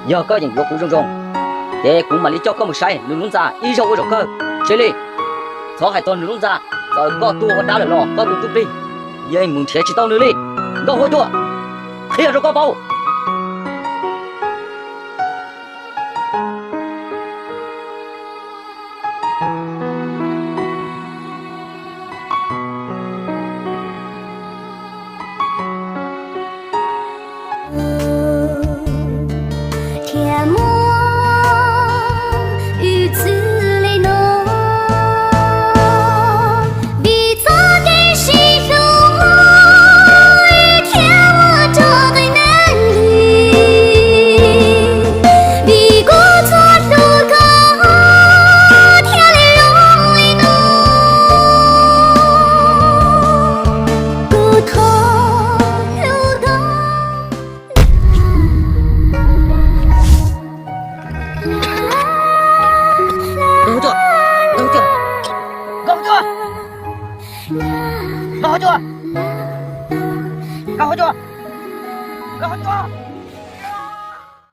Yog koj yeem yuav kuv zoo zoo, ces kuv mam li coj koj mus saib nws lub ntxa ib zaug ua zaum kawg. Tsis li, txhob hais txog nws lub ntxa, txawm koj tua ua dab lawm los koj tus tub plig yeej mus nrhiav tsis tau nws li. Nkauj Huab Cua, qhia rau koj paub. Thiab muaj ib txwm li no, vim txoj kev sib hlub thiaj ua rau qee neeg lig, vim kuv txhua hlub koj thiaj li zoo li no. Kuv thov hlub koj. Nkauj Huab Cua, Nkauj Huab Cua, Nkauj Huab Cua, Nkauj Huab Cua, Nkauj Huab Cua, Nkauj Huab Cua.